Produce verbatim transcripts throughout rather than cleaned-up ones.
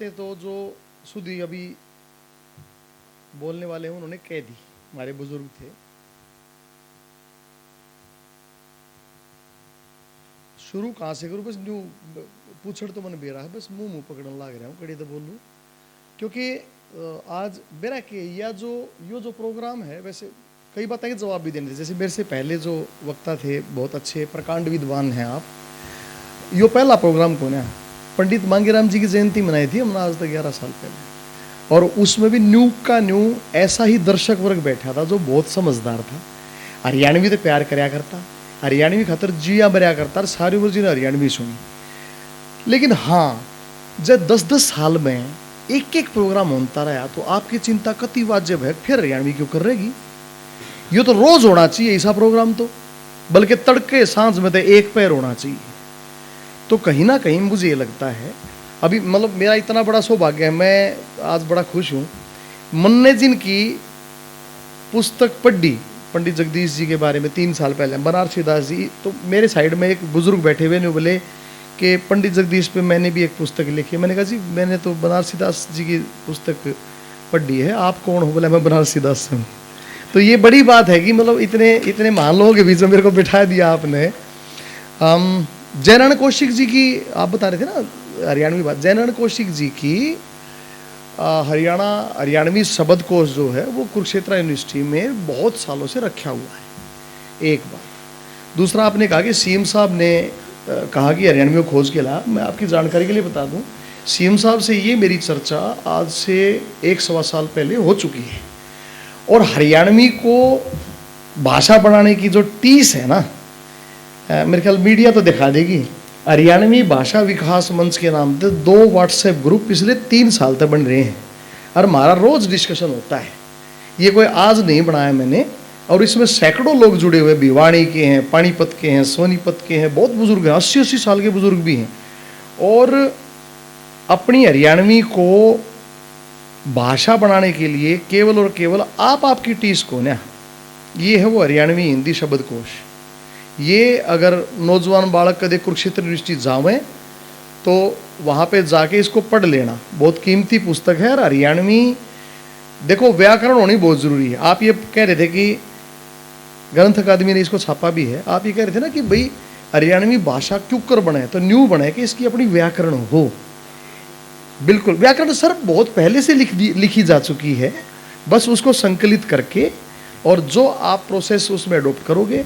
तो जो सुधी अभी बोलने वाले हैं, उन्होंने कह दी, हमारे बुजुर्ग थे। शुरू कहाँ से करूँ? बस न्यू पूछड़ तो मन बेरा है, बस मुंह मुंह पकड़न लाग रहा हूँ, कड़ी तो बोलूँ। क्योंकि अ, आज बेरा के या जो यो जो प्रोग्राम है, वैसे कई बातें के जवाब भी देने थे। जैसे मेरे से पहले जो वक्ता थे, बहुत अच्छे प्रकांड विद्वान हैं आप, यो पहला प्रोग्राम कौन है? पंडित मांगेराम जी की जयंती मनाई थी हमने आज तक ग्यारह साल पहले, और उसमें भी न्यू का न्यू ऐसा ही दर्शक वर्ग बैठा था जो बहुत समझदार था। हरियाणवी तो प्यार करया करता, हरियाणवी खातर जिया मरया करता, और सारी उम्र जी ने हरियाणवी सुनी। लेकिन हाँ, जब दस दस साल में एक एक प्रोग्राम होता रहा, तो आपकी चिंता कति वाजिब है, फिर हरियाणवी क्यों कर रहेगी? यो तो रोज होना चाहिए ऐसा प्रोग्राम तो, बल्कि तड़के सांझ में तो एक पैर होना चाहिए। तो कहीं ना कहीं मुझे ये लगता है, अभी मतलब मेरा इतना बड़ा सौभाग्य है, मैं आज बड़ा खुश हूँ। मन्ने जिनकी पुस्तक पढ़ी पंडित जगदीश जी के बारे में तीन साल पहले, बनारसी दास जी, तो मेरे साइड में एक बुजुर्ग बैठे हुए ने, बोले कि पंडित जगदीश पे मैंने भी एक पुस्तक लिखी है। मैंने कहा, जी, मैंने तो बनारसी दास जी की पुस्तक पढ़ी है, आप कौन हो? बोला, मैं बनारसी दास हूँ। तो ये बड़ी बात है कि मतलब इतने, इतने महान लोगों के बीच में मेरे को बिठा दिया आपने। हम, जयनारायण कौशिक जी की, आप बता रहे थे ना हरियाणवी बात, जयनारायण कौशिक जी की, आ, हरियाणा, हरियाणवी शब्दकोश जो है, वो कुरुक्षेत्र यूनिवर्सिटी में बहुत सालों से रखा हुआ है, एक बात। दूसरा, आपने कहा कि सीएम साहब ने, अ, कहा कि हरियाणवी खोज के ला, मैं आपकी जानकारी के लिए बता दूं, सीएम साहब से ये मेरी चर्चा आज से एक सवा साल पहले हो चुकी है। और हरियाणवी को भाषा बनाने की जो टीस है ना, अ, मेरे ख्याल मीडिया तो दिखा देगी, हरियाणवी भाषा विकास मंच के नाम से दो WhatsApp ग्रुप पिछले तीन साल तक बन रहे हैं और हमारा रोज डिस्कशन होता है। ये कोई आज नहीं बनाया मैंने, और इसमें सैकड़ों लोग जुड़े हुए, भिवानी के हैं, पानीपत के हैं, सोनीपत के हैं, बहुत बुजुर्ग हैं, अस्सी अस्सी साल के बुजुर्ग भी हैं। और अपनी हरियाणवी को भाषा बनाने के लिए केवल और केवल आप, आपकी टीस को ना, ये है वो हरियाणवी हिंदी शब्दकोश। ये अगर नौजवान बालक कदे कुरुक्षेत्र यूनिवर्सिटी जावें तो वहाँ पे जाके इसको पढ़ लेना, बहुत कीमती पुस्तक है। और हरियाणवी, देखो, व्याकरण होनी बहुत ज़रूरी है। आप ये कह रहे थे कि ग्रंथ अकादमी ने इसको छापा भी है, आप ये कह रहे थे ना कि भाई हरियाणवी भाषा क्यों कर बने, तो न्यू बने कि इसकी अपनी व्याकरण हो। बिल्कुल, व्याकरण सर बहुत पहले से लिख दी, लिखी जा चुकी है, बस उसको संकलित करके और जो आप प्रोसेस उसमें अडॉप्ट करोगे।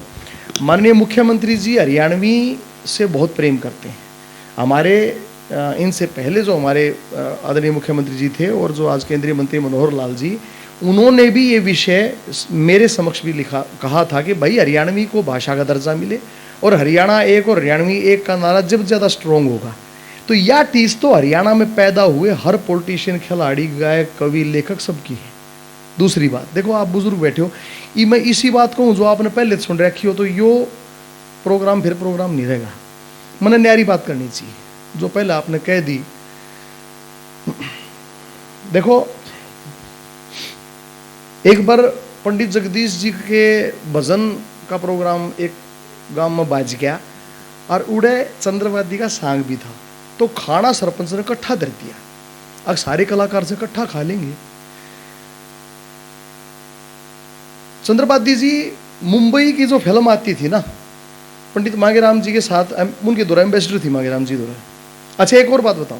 माननीय मुख्यमंत्री जी हरियाणवी से बहुत प्रेम करते हैं। हमारे, अ, इनसे पहले जो हमारे, अ, आदरणीय मुख्यमंत्री जी थे और जो आज केंद्रीय मंत्री मनोहर लाल जी, उन्होंने भी ये विषय स-, मेरे समक्ष भी लिखा, कहा था कि भाई हरियाणवी को भाषा का दर्जा मिले और हरियाणा एक और हरियाणवी एक का नारा जब ज़्यादा स्ट्रॉन्ग होगा। तो यह टीस तो हरियाणा में पैदा हुए हर पॉलिटिशियन, खिलाड़ी, गायक, कवि, लेखक सबकी है। दूसरी बात, देखो, आप बुजुर्ग बैठे हो, ई मैं इसी बात कहूँ जो आपने पहले सुन रखी हो, तो यो प्रोग्राम फिर प्रोग्राम नहीं रहेगा। मैंने न्यारी बात करनी चाहिए, जो पहले आपने कह दी। देखो, एक बार पंडित जगदीश जी के भजन का प्रोग्राम एक गांव में बाज गया और उड़े चंद्रवादी का सांग भी था, तो खाना सरपंच ने इकट्ठा धर दिया। अब सारे कलाकार से इकट्ठा खा लेंगे। चंद्रवादी जी, मुंबई की जो फिल्म आती थी ना, पंडित मांगेराम जी के साथ, एम-, उनके दौरान एम्बेसडर थी मांगेराम जी दौरान। अच्छा, एक और बात बताऊं,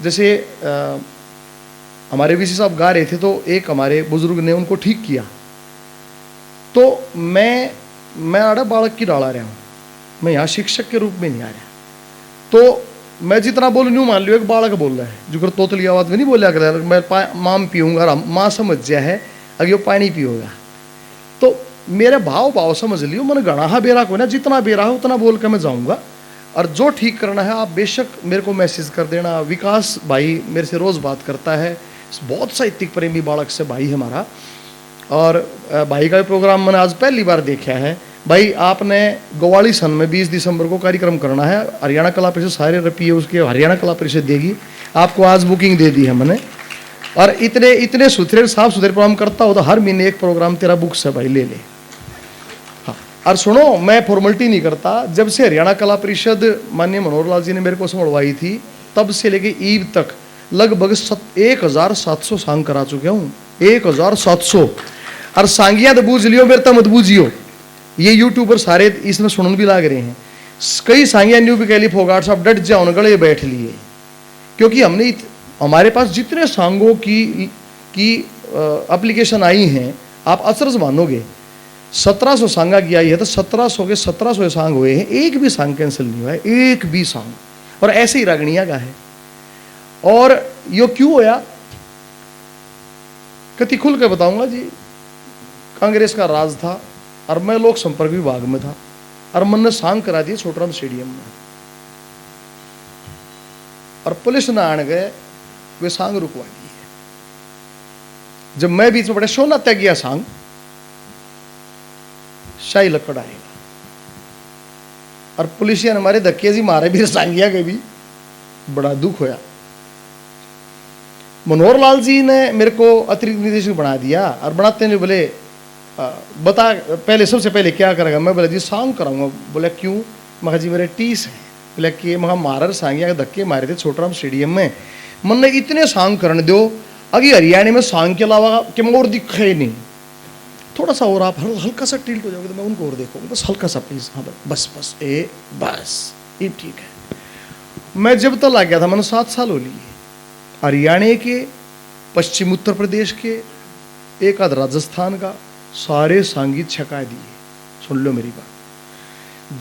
जैसे, अ, हमारे वीसी साहब गा रहे थे, तो एक हमारे बुजुर्ग ने उनको ठीक किया। तो मैं, मैं आड़ा बालक की डाला रहा हूँ, मैं यहाँ शिक्षक के रूप में नहीं आ रहा। तो मैं जितना बोलूँ, न्यू मान लियो, एक बालक बोल रहा है, जो कर तोतली आवाज़ में नहीं बोला कर, मैं पा-, माम पीऊँगा, और माँ समझ गया है, अब यो पानी पिएगा। तो मेरे भाव भाव समझ लियो, मैंने घणा हा बेरा को ना, जितना बेरा है उतना बोल के मैं जाऊँगा। और जो ठीक करना है, आप बेशक मेरे को मैसेज कर देना। विकास भाई मेरे से रोज़ बात करता है, बहुत साहित्यिक प्रेमी बालक से भाई है हमारा। और, अ, भाई का भी प्रोग्राम मैंने आज पहली बार देखा है। भाई, आपने गोवाली सन में बीस दिसंबर को कार्यक्रम करना है, हरियाणा कला परिषद सारे रुपये उसके हरियाणा कला परिषद देगी। आपको आज बुकिंग दे दी है मैंने। और इतने, इतने सुथरे, साफ सुथरे प्रोग्राम करता हो तो हर महीने एक प्रोग्राम तेरा बुक से भाई ले ले। हाँ, और सुनो, मैं फॉर्मेलिटी नहीं करता। जब से हरियाणा कला परिषद माननीय मनोहर लाल जी ने मेरे को संभलवाई थी, तब से लेके ईब तक लगभग सत-, एक हजार सात सौ सांग करा चुका हूँ। एक हजार सात सौ। और सांगिया तो बूझ लियो, मेरे तो मत बूझियो। ये यूट्यूबर सारे इसमें सुनन भी लाग रहे हैं। स-, कई सांगिया न्यू भी कह ली, "फोगाट साहब, डट जाओ ना, गले बैठ लिए।" क्योंकि हमने इत-, हमारे पास जितने सांगों की, की, अ, एप्लीकेशन आई हैं, आप अचरज मानोगे। सत्रह सौ सांगा की आई है, तो सत्रह सौ के सत्रह सौ सांग हुए हैं, एक भी सांग कैंसिल नहीं हुआ है, एक भी सांग। और ऐसे ही रागणिया का है। और यो क्यों होया, कति खुल के बताऊंगा जी। कांग्रेस का राज था और मैं लोक संपर्क विभाग में था और मन्ने सांग करा दिए छोटराम स्टेडियम में, और पुलिस ने आण के वे सांग रुकवा दिए। जब मैं बीच में पड़े, सोना तय गया सांग, शाही लकड़ आएगा। और पुलिसिया ने मारे धक्के जी, मारे भी सांगिया के भी, बड़ा दुख होया। मनोहर लाल जी ने मेरे को अतिरिक्त निदेशक बना दिया और बनाते ने बोले, "अ, बता पहले, सबसे पहले क्या करेगा?" मैं बोला, "जी सांग कराऊंगा।" बोला, "क्यों?" मैं कहा, "जी मेरे तीस है।" बोला, "के?" मैं कहा, "मारर सांगिया के धक्के मारे थे छोटराम स्टेडियम में, मन्ने इतने सांग करने दो, अभी हरियाणा में सांग के अलावा के मैं और दिखे ही नहीं।" थोड़ा सा और आप हल-, हल्का सा टिल्ट हो जाओगे तो मैं उनको और देखूंगा, बस हल्का सा प्लीज। हाँ, बस, बस, ए, बस, ये ठीक है। मैं जब तक लग गया था, मैंने सात साल हो लिए। हरियाणा के, पश्चिम उत्तर प्रदेश के, एक आध राजस्थान का, सारे सांगी छका दिए। सुन लो मेरी बात,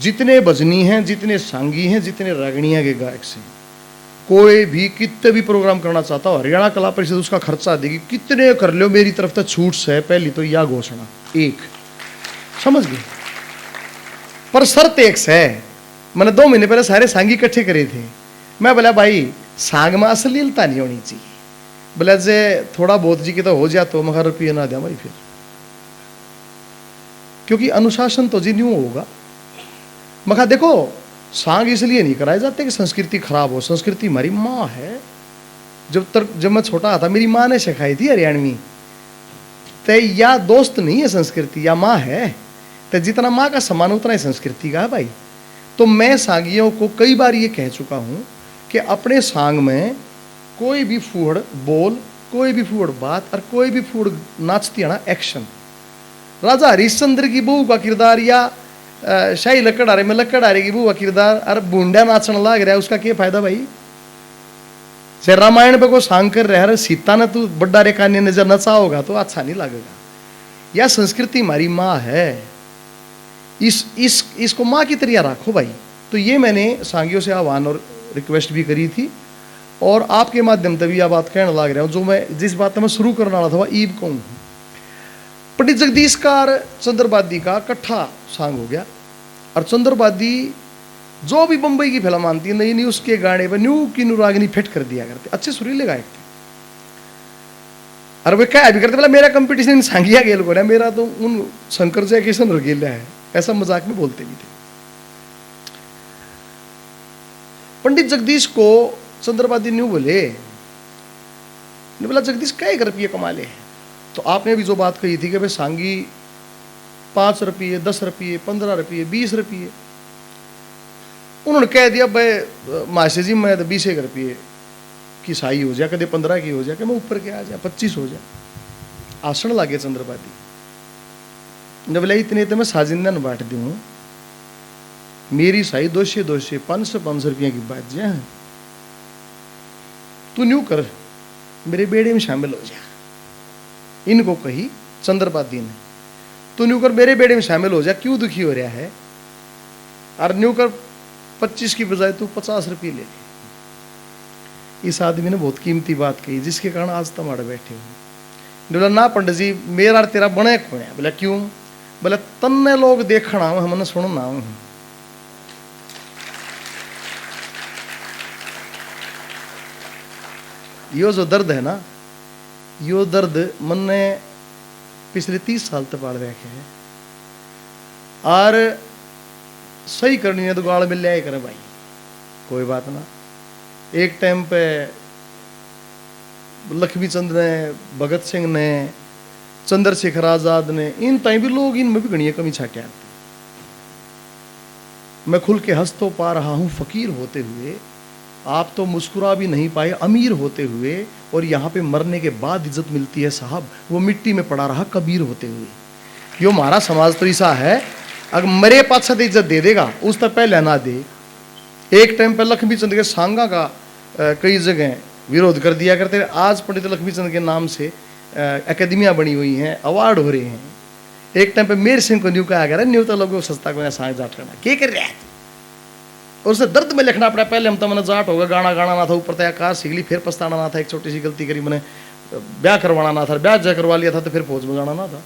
जितने भजनी हैं, जितने सांगी हैं, जितने रागणिया के गायक से, कोई भी कितने भी प्रोग्राम करना चाहता हो, हरियाणा कला परिषद उसका खर्चा देगी। कितने कर लो, मेरी तरफ से छूट से, पहली तो या घोषणा एक, समझ गए? पर शर्त एक से, मैंने दो महीने पहले सारे सांगी इकट्ठे करे थे। मैं बोला, "भाई, सांग में अश्लीलता नहीं होनी चाहिए।" बोला, "जे थोड़ा बहुत जी की तो हो जा तो।" मगर रुपये ना दिया भाई फिर, क्योंकि अनुशासन तो जी न्यू होगा। मखा, देखो, सांग इसलिए नहीं कराए जाते कि संस्कृति खराब हो। संस्कृति हमारी माँ है। जब तक, जब मैं छोटा था, मेरी माँ ने सिखाई थी हरियाणवी, "ते या दोस्त नहीं है संस्कृति, या माँ है।" ते जितना माँ का सम्मान, उतना ही संस्कृति का है भाई। तो मैं सांगियों को कई बार ये कह चुका हूँ कि अपने सांग में कोई भी फूहड़ बोल, कोई भी फूहड़ बात और कोई भी फूहड़ नाचती है ना, एक्शन। राजा हरिश्चंद्र की बहू का किरदार या, अ, शाही लकड़हारे में लकड़हारे की बहू का किरदार और भूंडा नाचन लाग रहा है, उसका क्या फायदा भाई? से रामायण पे को सांग कर रहा है, अरे सीता ने तू बड्डा रे कान्या ने जब नचा होगा तो अच्छा नहीं लगेगा। या संस्कृति हमारी माँ है, इस, इस, इसको माँ की तरह रखो भाई। तो ये मैंने सांगियों से आह्वान और रिक्वेस्ट भी करी थी, और आपके माध्यम से भी यह बात कहने लग रहा हूँ, जो मैं, जिस बात में शुरू करने वाला था, वह ईब कहूँ। पंडित जगदीश का और चंद्रबादी का इकट्ठा सांग हो गया, और चंद्रबादी जो भी बम्बई की फिल्म आती है, नई नई, उसके गाने पर न्यू की न्यू रागनी फिट कर दिया करते, अच्छे सुरीले गायक थे। और वे क्या भी करते, बोला, "मेरा कंपटीशन इन सांगिया गेल को ना, मेरा तो उन शंकर जयकिशन और गेला है।" ऐसा मजाक में बोलते भी थे। पंडित जगदीश को चंद्रबादी न्यू बोले, ने बोला, "जगदीश, कै एक रुपये कमा ले।" तो आपने भी जो बात कही थी कि भाई सांगी पाँच रुपये, दस रुपये, पन्द्रह रुपये, बीस रुपये, उन्होंने कह दिया, "भाई, अ, मास्टर जी, मैं तो बीस एक रुपये की साई हो जा, कदे पन्द्रह की हो जा, कि मैं ऊपर के आ जा, पच्चीस हो जा।" आसण लागे चंद्रबादी। ने बोला, "इतने तो मैं साजिंदा ने बांट दूँ, मेरी साई दो सौ, दो सौ, पाँच सौ, पाँच सौ रुपये की बात जा, तू न्यू कर, मेरे बेड़े में शामिल हो जा।" इनको कही चंद्रबादी ने, "तू न्यू कर, मेरे बेड़े में शामिल हो जा, क्यों दुखी हो रहा है? और न्यू कर, पच्चीस की बजाय तू पचास रुपये ले ले।" इस आदमी ने बहुत कीमती बात कही, जिसके कारण आज तुम अड़ बैठे हो। बोला, "ना पंडित जी, मेरा और तेरा बने को है।" बोला, "क्यों?" बोला, "तन्ने लोग देखना हो, हमने सुनना हो।" यो जो दर्द है ना, यो दर्द मन्ने पिछले तीस साल तक पाल रखे है। और सही करनी है तो गाल मिल लिया करे भाई, कोई बात ना। एक टाइम पे लक्ष्मी चंद ने, भगत सिंह ने, चंद्रशेखर आजाद ने, इन ताई भी लोग, इनमें भी घणी कमी छाट्या। मैं खुल के हंस तो पा रहा हूँ फकीर होते हुए, आप तो मुस्कुरा भी नहीं पाए अमीर होते हुए, और यहाँ पे मरने के बाद इज्जत मिलती है साहब, वो मिट्टी में पड़ा रहा कबीर होते हुए। यो हमारा समाज तो ऐसा है, अगर मरे पाछा तो इज्जत दे देगा, उस तक पहले ना दे। एक टाइम पे लक्ष्मी चंद के सांगा का, अ, कई जगह विरोध कर दिया करते, आज पंडित लक्ष्मी चंद के नाम से, अ, अकेडमियां बनी हुई हैं, अवार्ड हो रहे हैं। एक टाइम पे मेर सिंह को न्यू कहा गया, "न्यू तो लोगों सस्ता को सांग जाट करना, क्या कर रहा है?" और उसे दर्द में लिखना पड़ा। पहले हम तो मैंने जाट होगा, गाना गाना ना था, ऊपर तय आकाश सीख ली, फिर पछताना ना था, एक छोटी सी गलती करी मैंने, ब्याह करवाना ना था, ब्याह जय करवा लिया था तो फिर फौज में जाना ना था।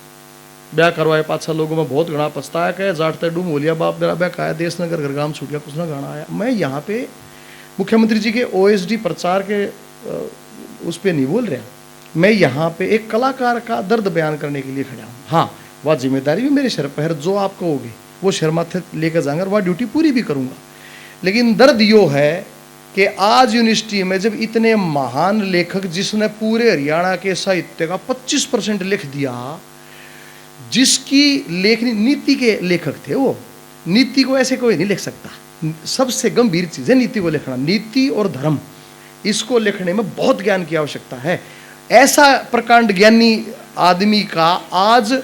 ब्याह करवाए पाछा लोगों में बहुत घना पछताया, कहे, "जाट ते डूम हो लिया, बाप मेरा ब्याह काया, देश नगर घर गाम छूट गया, कुछ ना गाना आया।" मैं यहाँ पे मुख्यमंत्री जी के ओएसडी प्रचार के, अ, उस पे नहीं बोल रहा, मैं यहाँ पे एक कलाकार का दर्द बयान करने के लिए खड़ा हूँ। हाँ, वह जिम्मेदारी भी मेरे सर पर है, जो आप कहोगे वो सर माथे लेकर जाऊंगा और वह ड्यूटी पूरी भी करूँगा। लेकिन दर्द यो है कि आज यूनिवर्सिटी में जब इतने महान लेखक, जिसने पूरे हरियाणा के साहित्य का पच्चीस परसेंट लिख दिया, जिसकी लेखनी, नीति के लेखक थे वो, नीति को ऐसे कोई नहीं लिख सकता। सबसे गंभीर चीज़ है नीति को लिखना, नीति और धर्म, इसको लिखने में बहुत ज्ञान की आवश्यकता है। ऐसा प्रकांड ज्ञानी आदमी का आज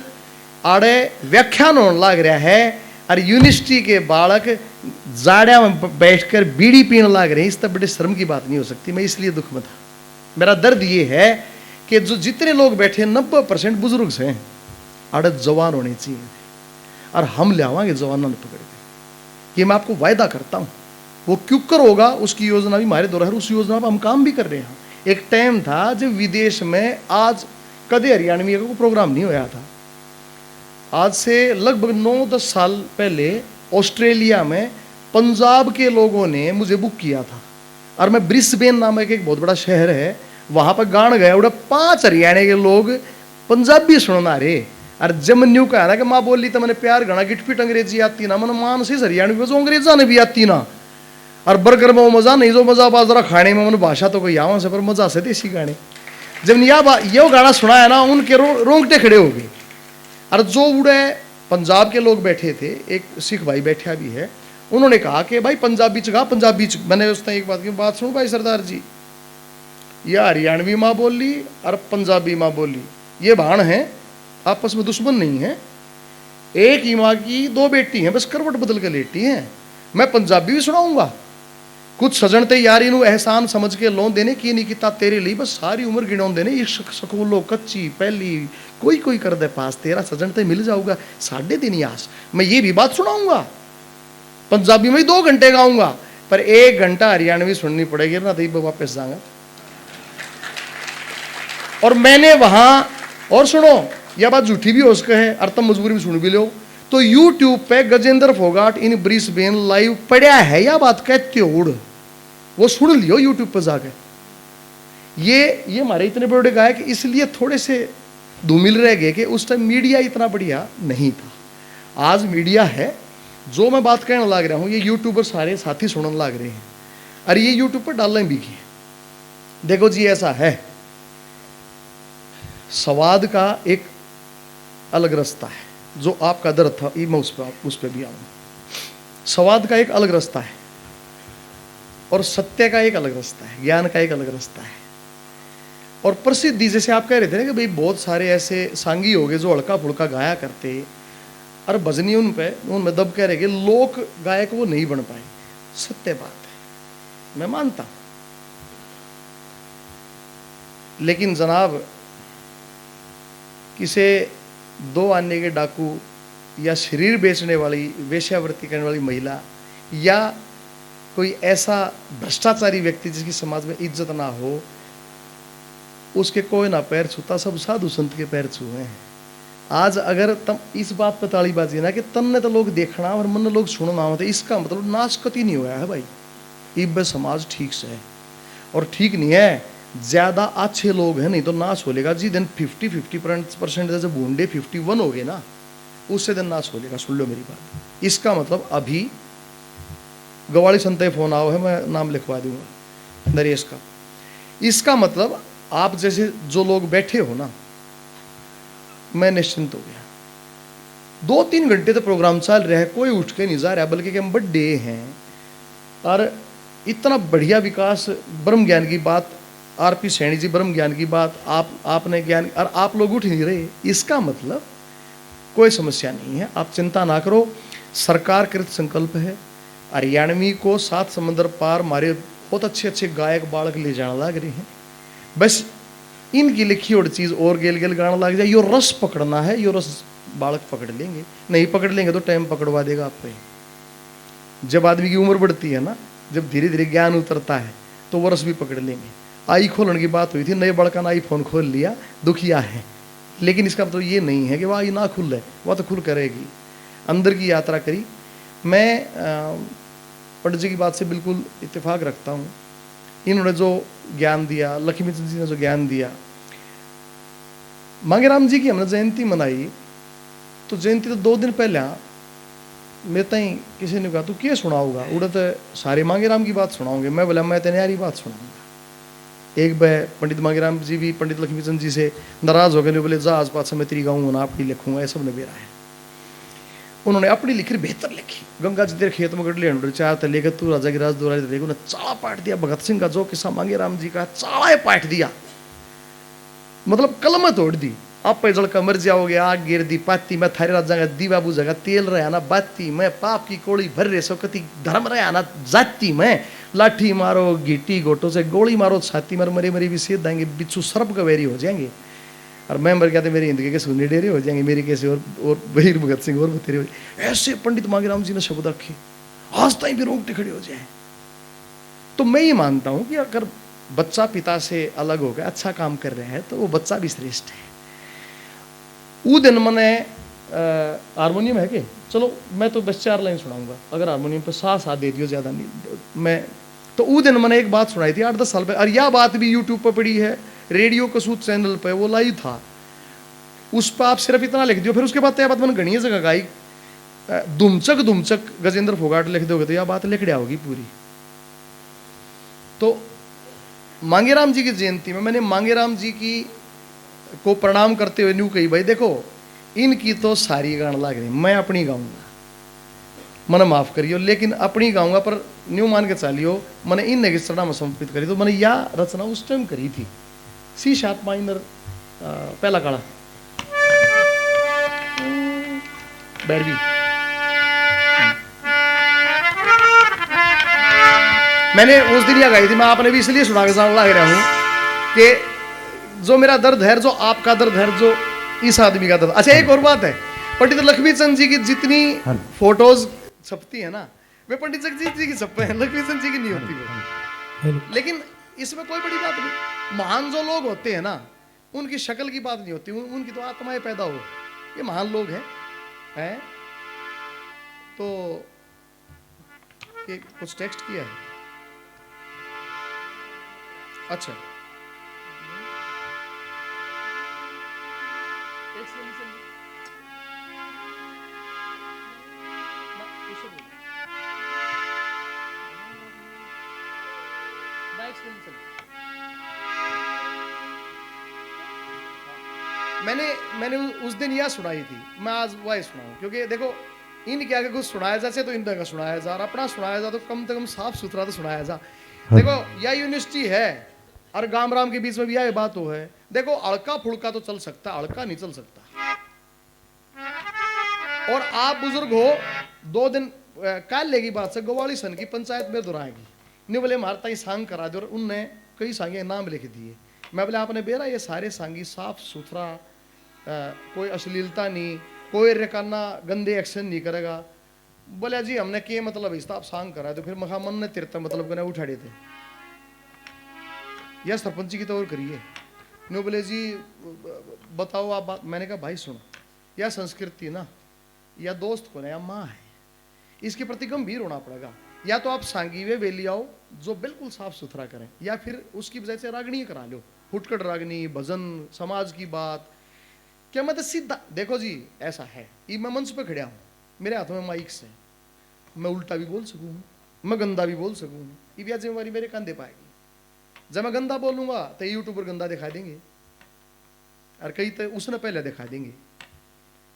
आड़े व्याख्यान होने लाग रहा है और यूनिवर्सिटी के बालक जाड़िया में ब-, बैठकर बीड़ी पीने लाग रहे हैं। इस तक बड़े शर्म की बात नहीं हो सकती। मैं इसलिए दुख में था। मेरा दर्द ये है कि जो जितने लोग बैठे हैं, नब्बे परसेंट बुजुर्ग से हैं, आड़े जवान होने चाहिए और हम ले आवांगे जवानों ने पकड़ के। ये मैं आपको वायदा करता हूँ। वो क्यूकर होगा, उसकी योजना भी हमारे द्वारा है, उस योजना पर हम काम भी कर रहे हैं। एक टाइम था जब विदेश में आज कदे हरियाणवी का कोई प्रोग्राम नहीं होया था। आज से लगभग नौ दस साल पहले ऑस्ट्रेलिया में पंजाब के लोगों ने मुझे बुक किया था और मैं ब्रिस्बेन नामक एक बहुत बड़ा शहर है, वहाँ पर गान गया। उड़े पांच हरियाणा के लोग पंजाबी सुनना रे। और जब मैं न्यू कहा ना कि माँ बोली तो मैंने प्यार घना, गिटपिट अंग्रेजी आती ना, मैंने मान से हरियाणवी जो अंग्रेजा ने भी आती ना। और बर्गर में वो मजा नहीं जो मजा बाजरा खाने में, मैंने भाषा तो कोई आवा से, पर मजा से देसी गाने। जब या बा-, यो गाना सुनाया ना, उनके रो-, रोंगटे खड़े हो गए। और जो उड़े पंजाब के लोग बैठे थे, एक सिख भाई बैठा भी है, उन्होंने कहा कि भाई पंजाबी च गा, पंजाबी च। मैंने उस टाइम एक बात की, बात सुनो भाई सरदार जी, या हरियाणवी माँ बोली और पंजाबी माँ बोली, ये भाण हैं, आपस में दुश्मन नहीं है। एक ही माँ की दो बेटी हैं, बस करवट बदल के लेटी हैं। मैं पंजाबी भी सुनाऊंगा। कुछ सजन ते यारी नू एहसान समझ के लोन देने की नहीं किता तेरे लिए, बस सारी उम्र गिणोन देने। इश्क स्कूलों कच्ची पहली, कोई कोई कर दे पास, तेरा सजन ते मिल जाऊगा साढ़े दिन ही आस। मैं ये भी बात सुनाऊंगा, पंजाबी में ही दो घंटे गाऊंगा, पर एक घंटा हरियाणवी सुननी पड़ेगी ना, तो इब वापस जाऊंगा। और मैंने वहां, और सुनो, यह बात झूठी भी हो सके है और तुम मजबूरी में सुन भी लो, तो YouTube पे गजेंद्र फोगाट in Brisbane live पड़ा है, या बात कहते हो उड़, वो सुन लियो YouTube पे जाके। ये, ये हमारे इतने बड़े गायक इसलिए थोड़े से धूमिल रह गए कि उस टाइम मीडिया इतना बढ़िया नहीं था। आज मीडिया है, जो मैं बात कहने लाग रहा हूँ, ये यूट्यूबर सारे साथी सुनने लाग रहे हैं और ये YouTube पर डालने भी गए। देखो जी, ऐसा है, स्वाद का एक अलग रास्ता है, जो आपका दर्द था, ये मैं उस पर, उस पर भी आऊँगा। स्वाद का एक अलग रास्ता है और सत्य का एक अलग रास्ता है, ज्ञान का एक अलग रास्ता है। और प्रसिद्धि, जैसे आप कह रहे थे ना कि भाई बहुत सारे ऐसे सांगी हो गए जो हल्का फुल्का गाया करते और भजनी उन पे, उनमें दब कह रहे कि लोक गायक वो नहीं बन पाए। सत्य बात है, मैं मानता हूँ। लेकिन जनाब, किसे दो आने के डाकू या शरीर बेचने वाली, वेश्यावृत्ति करने वाली महिला या कोई ऐसा भ्रष्टाचारी व्यक्ति जिसकी समाज में इज्जत ना हो, उसके कोई ना पैर छूता, सब साधु संत के पैर छुए हैं। आज अगर तम इस बात पर ताली बाजी ना कि तन्ने तो लोग देखना और मन लोग सुनना हो, तो इसका मतलब नाश कति नहीं होया है भाई। इब समाज ठीक से है और ठीक नहीं है, ज्यादा अच्छे लोग हैं, नहीं तो नाश हो लेगा। जिस दिन फिफ्टी फिफ्टी परसेंट जैसे भूंडे फिफ्टी वन हो गए ना, उससे दिन नाश हो लेगा। सुन लो मेरी बात, इसका मतलब अभी गवाली संत फोन आओ है, मैं नाम लिखवा दूंगा नरेश का। इसका मतलब आप जैसे जो लोग बैठे हो ना, मैं निश्चिंत हो गया। दो तीन घंटे तो प्रोग्राम चल रहा है, कोई उठ के नहीं जा रहा, बल्कि कि हम बड्डे हैं। और इतना बढ़िया विकास, ब्रह्म ज्ञान की बात, आरपी सैनी जी ब्रह्म ज्ञान की बात, आप, आपने ज्ञान, और आप लोग उठ नहीं रहे, इसका मतलब कोई समस्या नहीं है, आप चिंता ना करो। सरकार कृत संकल्प है। हरियाणवी को सात समंदर पार मारे बहुत अच्छे अच्छे गायक बालक ले जाने लग रहे हैं। बस इनकी लिखी और चीज़ और गेल गेल गाने लग जाए। यो रस पकड़ना है, यो रस बालक पकड़ लेंगे, नहीं पकड़ लेंगे तो टाइम पकड़वा देगा आप पे। जब आदमी की उम्र बढ़ती है ना, जब धीरे धीरे ज्ञान उतरता है, तो वो रस भी पकड़ लेंगे। आई खोलने की बात हुई थी, नए बड़का ने आईफोन खोल लिया, दुखिया है। लेकिन इसका मतलब ये नहीं है कि वह आई ना खुले, वह तो खुल करेगी। अंदर की यात्रा करी। मैं पंडित जी की बात से बिल्कुल इत्तेफाक रखता हूँ। इन्होंने जो ज्ञान दिया, लक्ष्मी चंद जी ने जो ज्ञान दिया, मांगेराम जी की हमने जयंती मनाई, तो जयंती तो दो दिन पहले मेरे ताई किसी ने कहा, "तू के सुनाओगा? उड़े तो सारे मांगेराम की बात सुनाओगे।" मैं बोला, "मैं तो न्यारी बात सुनाऊंगा।" एक बार पंडित मांगेराम जी भी पंडित लक्ष्मी चंद जी से नाराज हो गए, बोले, "जा आज पाछा मैं तेरी गाऊंगा ना, अपनी लिखूंगा, ये सब ने बेरा है।" उन्होंने अपनी लिखी, बेहतर लिखी। गंगा जी तेरे खेत में गड़ लेन चार तले के, तू राजा की राज दुआरी तले, उन्हें चाला पाट दिया। भगत सिंह का जो किस्सा मांगेराम जी का, चाला ही पाट दिया। मतलब कलम तोड़ दी। आप पे जल का मर जाओगे, आग गिर दी पाती में, थारे राजा का दीवा बुझेगा, तेल रहा ना बाती में, पाप की कोड़ी भर रहे सो कति धर्म रहा ना जाति में। लाठी मारो घीटी घोटों से, गोली मारो छाती में, मरे मरे भी सेध देंगे, बिच्छू सर्प का वैरी हो जाएंगे। और मैं मर गया तो मेरे हिंद के सुनने डेरे हो जाएंगे, मेरे कैसे और, और वही भगत सिंह और बतेरे हो जाए। ऐसे पंडित मांगेराम जी ने शब्द रखे, आज ताई भी रोंगटे खड़े हो जाए। तो मैं ये मानता हूँ कि अगर बच्चा पिता से अलग होकर अच्छा काम कर रहा है तो वो बच्चा भी श्रेष्ठ है। वो दिन मैंने, अ, हारमोनियम है के? चलो, मैं तो बस चार लाइन सुनाऊंगा, अगर हारमोनियम पे सा सा दे दियो, ज़्यादा नहीं। मैं तो वो दिन मैंने एक बात सुनाई थी आठ दस साल पहले, और यह बात भी YouTube पर पड़ी है, रेडियो कसूत चैनल पे वो लाइव था। उस पर आप सिर्फ इतना लिख दियो, फिर उसके बाद तो यह बात मैंने घनी जगह गाई। अ, धुमचक धुमचक गजेंद्र फोगाट लिख दोगे तो यह बात लिखड़िया होगी पूरी। तो मांगेराम जी की जयंती में मैंने मांगेराम जी की को प्रणाम करते हुए न्यू कही, "भाई देखो, इनकी तो सारी गान लाग रही, मैं अपनी गाऊंगा, मने माफ करियो, लेकिन अपनी गाऊंगा, पर न्यू मान के चालियो, मने इन के चरणा में समर्पित करी।" तो मैंने या रचना उस टाइम करी थी, सी शार्प माइनर, अ, पहला काला, भैरवी। मैंने उस दिन यह गाई थी, मैं आपने भी इसलिए सुना के जान लग रहा हूँ कि जो मेरा दर्द है, जो आपका दर्द है, जो इस आदमी का दर्द। अच्छा, एक और बात है, पंडित लक्ष्मी चंद जी की जितनी हाँ। फोटोज छपती है ना, वे पंडित जगजीत जी की छपे हैं, लक्ष्मी चंद जी की नहीं होती वो। हाँ। लेकिन इसमें कोई बड़ी बात नहीं। महान जो लोग होते हैं ना, उनकी शक्ल की बात नहीं होती, उन-, उनकी तो आत्माएं पैदा हो। ये महान लोग हैं, हैं? तो ये कुछ टेक्स्ट किया है? अच्छा। मैंने, मैंने उ-, उस दिन यह सुनाई थी, मैं आज वही सुनाऊँ, क्योंकि देखो, इनके आगे कुछ सुनाया जा, चाहे तो इन का सुनाया जा, और अपना सुनाया जा, तो कम से कम साफ सुथरा तो सुनाया जा। हाँ। देखो, यह यूनिवर्सिटी है, और गाम राम के बीच में भी यह बात हो है। देखो, हल्का फुल्का तो चल सकता, हल्का नहीं चल सकता। और आप बुजुर्ग हो, दो दिन, अ, काले की बात से गोवाली सन की पंचायत में दोहराएगी। न्यू बोले, "म्हारे ताई सांग करा दो।" और उनने कई सांगे नाम लिख दिए। मैं बोले, "आपने बेरा, ये सारे सांगी साफ सुथरा, अ, कोई अश्लीलता नहीं, कोई रेकाना गंदे एक्शन नहीं करेगा।" बोले, "जी, हमने के मतलब है, इस तो आप सांग करा दो।" फिर मखा मन ने तेरे तक मतलब कने उठाड़े थे। यह सरपंची की तो और करिए। न्यू बोले, "जी, बताओ आप बात।" मैंने कहा, "भाई सुन, या संस्कृति ना, या दोस्त को ना, या माँ है, इसके प्रति गंभीर होना पड़ेगा। या तो आप सांगी वे वेली आओ जो बिल्कुल साफ सुथरा करें, या फिर उसकी बजाय से रागणी करा लो, फुटकड़ रागणी, भजन, समाज की बात।" क्या मैं तो सीधा, देखो जी, ऐसा है, ये मैं मंच पे खड़ा हूँ, मेरे हाथ में माइक से, मैं उल्टा भी बोल सकूँ हूँ, मैं गंदा भी बोल सकूँ हूँ, ये भी जिम्मेवारी मेरे कंधे पे आएगी। जब मैं गंदा बोलूँगा तो यूट्यूबर गंदा दिखा देंगे, और कई तो उसने पहले दिखा देंगे।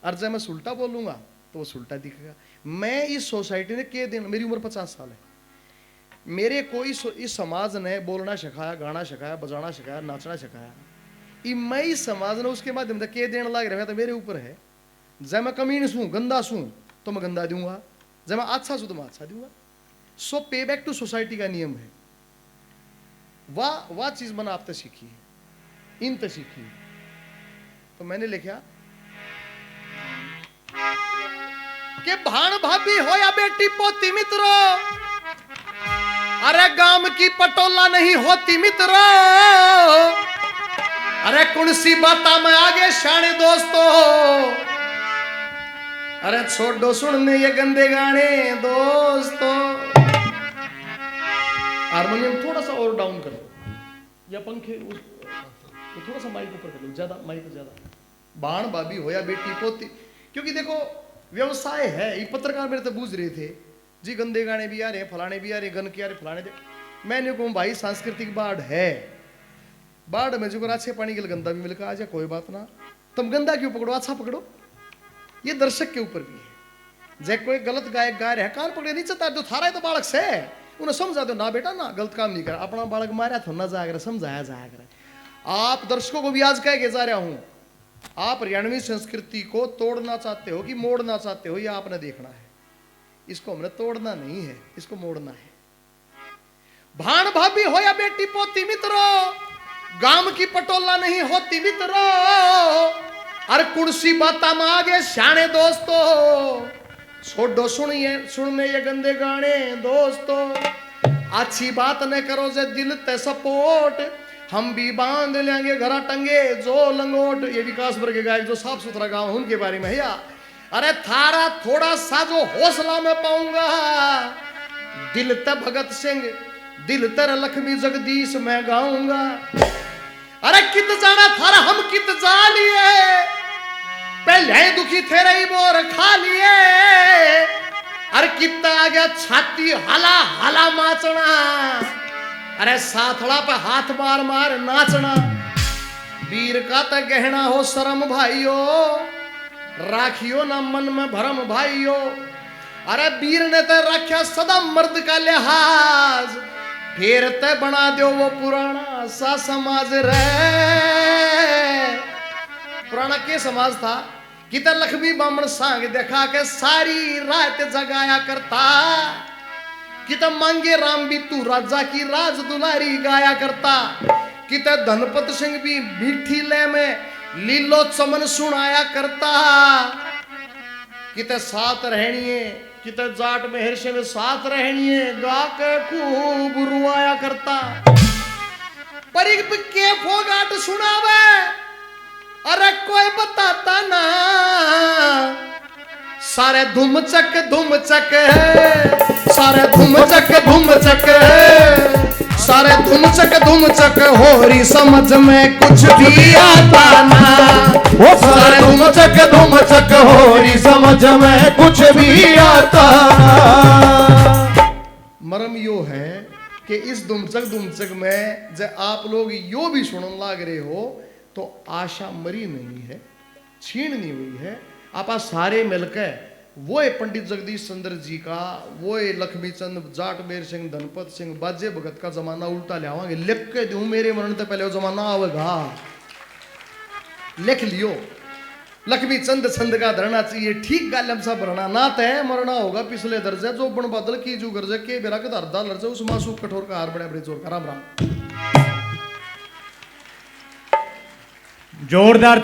और जब मैं सुलटा बोलूँगा तो वो सुलटा दिखेगा। मैं इस सोसाइटी ने के दिन, मेरी उम्र पचास साल है, मेरे को इस, इस समाज ने बोलना सिखाया, गाना सिखाया, बजाना सिखाया, नाचना सिखाया। इब मैं इस समाज ने उसके माध्यम से के देण लाग रहा तो मेरे ऊपर है। जै मैं कमीन सूं, गंदा सूं, तो मैं गंदा दूंगा। जै मैं अच्छा सूं, तो मैं अच्छा दूंगा। So pay back to society का नियम है। वाह, वाह चीज मैंने आप तक सीखी है, इन तक सीखी है। तो मैंने लिखा कि भाण भाभी होया बेटी पोती मित्रो, अरे गाम की पटोला नहीं होती मित्रो, अरे कौन सी बाता में आगे शाणे दोस्तों, अरे छोड़ो सुनने ये गंदे गाने दोस्तों। हारमोनियम थोड़ा सा और डाउन कर दो, या पंखे उस, तो थोड़ा सा माइक ऊपर कर लो, ज्यादा माइक ज्यादा। भाण भाभी होया बेटी पोती, क्योंकि देखो व्यवसाय है। ये पत्रकार मेरे तो बूझ रहे थे जी, गंदे गाने भी आ रहे हैं, फलाने भी आ रहे हैं, गन के आ रहे, फलाने दे। मैंने कहूँ भाई सांस्कृतिक बाढ़ है, बाढ़ में जो अच्छे पानी के लिए गंदा भी मिलकर आ जाए, कोई बात ना। तुम गंदा क्यों पकड़ो, अच्छा पकड़ो। ये दर्शक के ऊपर भी है। जै कोई गलत गायक गा रहा है, कान पकड़े नीचे तार दो, थारा ही तो बालक से, उन्हें समझा दो ना बेटा, ना गलत काम नहीं कर। अपना बालक मारा तो ना जाया करे, समझाया जाया करे। आप दर्शकों को भी आज कह के जा रहा हूं, आप हरियाणवी संस्कृति को तोड़ना चाहते हो कि मोड़ना चाहते हो, ये आपने देखना है। इसको हमने तोड़ना नहीं है, इसको मोड़ना है। भाण भाभी होया बेटी पोती मित्रो, गाम की पटोला नहीं होती मित्रो। अरे कुणसी बाता में आगे शाणे दोस्तों, छोड़ो सुनिए सुनने ये गंदे गाने दोस्तों। अच्छी बात न करो जे दिल ते सपोर्ट, हम भी बांध लेंगे घरा टंगे जो लंगोट। ये विकास वर्ग के गायक जो साफ सुथरा गाँव, उनके बारे में है या। अरे थारा थोड़ा सा जो हौसला मैं पाऊंगा, दिल ते भगत सिंह, दिल ते लक्ष्मी जगदीश मैं गाऊंगा। अरे कित जाना थारा हम कित जा लिए, पहले ही दुखी थे रही बोर खा लिए। अरे कित आ गया छाती हला हला माचना, अरे साथड़ा पे हाथ मार मार नाचना। वीर का ते गहना हो शर्म भाइयो, राखियो ना मन में भरम भाइयो। अरे वीर ने ते रखा सदा मर्द का लिहाज, फिर ते बना दो वो पुराना सा समाज रे। पुराना के समाज था, किते लक्ष्मी बामण सांग दिखा के सारी रात जगाया करता। किते मांगे राम भी तू राजा की राज दुलारी गाया करता। किते धनपत सिंह भी मीठी लय में लीलो चमन सुनाया करता। किते साथ रहनिए, किते जाट मेहर सिंह साथ रहनिए गा के खूब रुआया करता। पर इब के फोगाट सुनावे, अरे कोई बताता ना। सारे धुमचक धुमचक, सारे धुमचक धुमचक, सारे धुमचक धुमचक, होरी समझ में कुछ भी आता ना। वो सारे धुमचक धुमचक, होरी समझ में कुछ भी आता ना। मरम यो है कि इस धुमचक धुमचक में जे आप लोग यो भी सुनन लाग रहे हो, तो आशा मरी नहीं है, छीण नहीं हुई है। आपा सारे मिलके वो पंडित जगदीश चंद्र जी का, वो लक्ष्मी चंद, जाट मेहर सिंह, धनपत सिंह, बाजे भगत का जमाना उल्टा ल्यावांगे। लिख के दूं, मेरे मरण ते पहले वो जमाना आवेगा। लिख लियो, लक्ष्मी चंद छंद का धरना चाहिए, ठीक गालम सा भरना। ना तय मरना होगा पिछले दर्जे, जो बन बादल की जू गरजे, के बेरा के धारदा लरजे, उस मासूक कठोर का हार बड़े बड़े जोर का। राम राम। जोरदार